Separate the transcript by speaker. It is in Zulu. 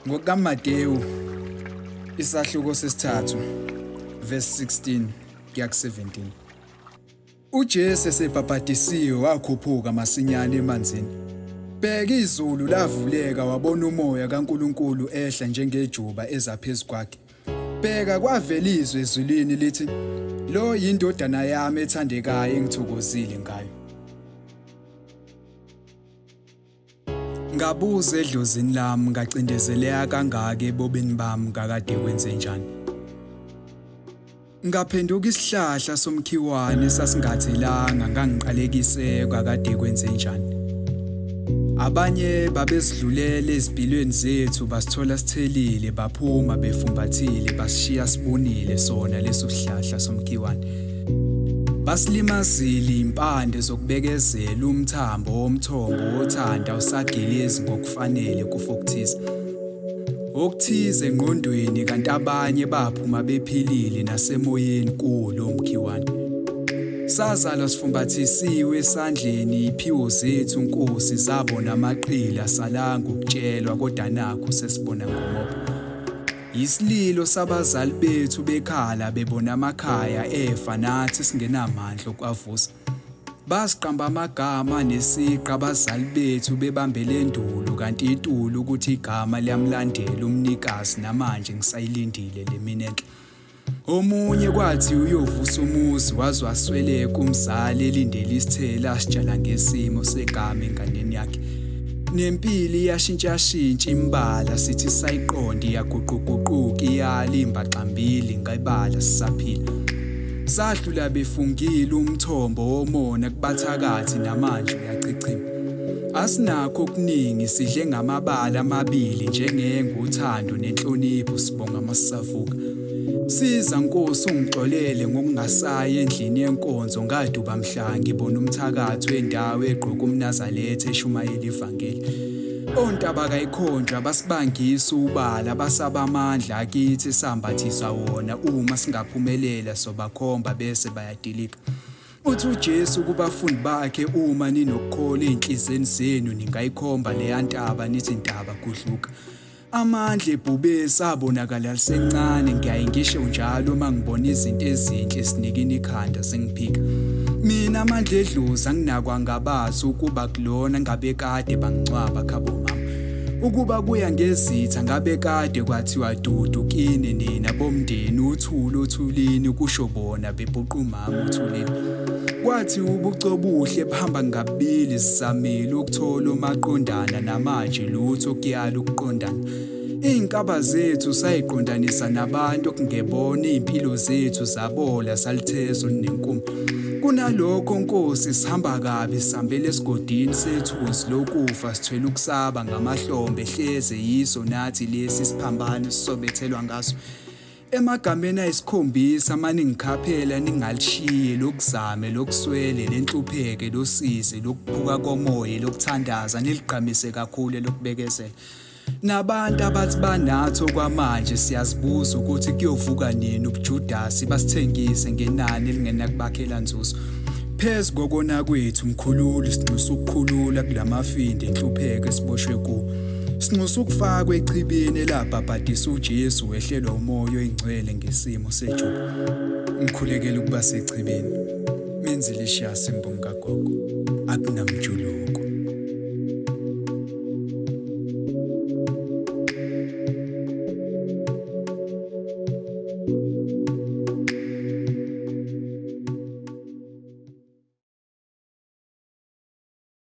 Speaker 1: NgokukaMatewu isahluko sesithathu verse 16 kuya ku-17. UJesu esebhabhadisiwe wakhuphuka masinyane emanzini. Bheka izulu lavuleka wabona umoya kaNkulunkulu ehla njengejuba eza phezu kwakhe. Bheka kwavela izwi ezulwini lithi, Lo yindodana yami ethandekayo engithokozile ngayo. Ngabuza edlozini lami ngacindezeleka kangaka ebobeni bami kakade kwenzenjani. Ngaphenduka isihlahla somkhiwane sasingathelanga ngangiqalekise kakade kwenzenjani. Abanye babesidlulela ezimpilweni zethu basithola sithelile baphuma befumbathile basishiya sibunile sona leso sihlahla somkhiwane. Basilimazile impande zokubekezela umthambo womthombo wothando awusagelezi ngokufanele kufa okuthize. Okuthize engqondweni kanti abanye baphuma bephilile nasemoyeni kuwo lo mkhiwane. Sazalwa sifumbathisiwe esandleni iphiwo zethu Nkosi zabona amaqili asalanga ukutshelwa kodwa nakhu sesibona ngomopho. Yisililo sabazali bethu bekhala bebona amakhaya efa nathi singenamandla okwavusa. Basiqamba amagama nesiqa abazali bethu bebambele endulo kanti itulo ukuthi igama liyamlandela umnikazi namanje ngisayilindile le mina enhle. Omunye kwathi uyovusa umuzi waze wasweleka umzali elindele isithelo asitshala ngesimo segama enganeni yakhe. Nempilo iyashintshashintsha imbala sithi sayiqonda iyaguquguquka iyala imbaxambili ngayibala sisaphila. Sadlula befungile umthombo womona kubathakathi namanje uyachichima. Asinakho okuningi sidle ngamabala amabili njengenge uthando nenhlonipho sibonga masisavuka. Siza Nkosi ungixolele ngokungasayi endlini yenkonzo ngaduba mhla ngibona umthakathi wendawo egqoka umNazaletha eshumayela ivangeli. Ontaba kayikhonjwa basibangisa ubala basaba amandla akithi sambathisa wona uma singaphumelela sobakhomba bese bayadilika. Uthi uJesu kubafundi bakhe uma ninokukholwa ezinhlizweni zenu ningayikhomba leya ntaba nithi ntaba gudluka. Amandla ebhubesi abonakala lisencane ngiyaye ngisho njalo uma ngibona izinto ezinhle sinikina ikhanda sengiphika. Mina amandla edlozi anginakwa ngabazi ukuba kulona ngabe kade bangcwaba khabo mama. Ukuba kuya ngezitha ngabe kade kwathiwa dudu kini nina bomndeni uthuli othulini kusho bona bebhuqa umama uthulini. Kwathi ubucobuhle buhamba ngabili sizamile ukuthola umaqondana namanje lutho kuyala ukuqondana. Iy'nkaba zethu sayiqondanisa nabantu okungebona iy'mpilo zethu zabola salitheza olunenkume. Kunalokho Nkosi sihamba kabi sihambela esigodini sethunzi lokufa sithwele ukusaba ngamahlombe hleze yiso nathi lesi siphambano sisobethelwa ngaso. Emagameni ayisikhombisa mane ngikhaphela ningalishiye lokuzame lokuswele lenhlupheke losizi lokuphuka komoya lokuthandaza niligqamise kakhulu elokubekezela. Nabantu abathi banathi okwamanje siyazibuza ukuthi kuyovuka nini ubuJudasi basithengise ngenani elingenakubakhela nzuzo. Phezu kokona kwethu mkhululi sinxusa ukukhulula kulamafindi enhlupheko esiboshwe kuwo. Sinxusa ukufakwa echibini elabhabhadisa uJesu wehlelwa umoya oyingcwele ngesimo sejuba. Ngikhulekela ukuba sechibini. Menzile ishasi imbongi kagogo. Akunamjuluko.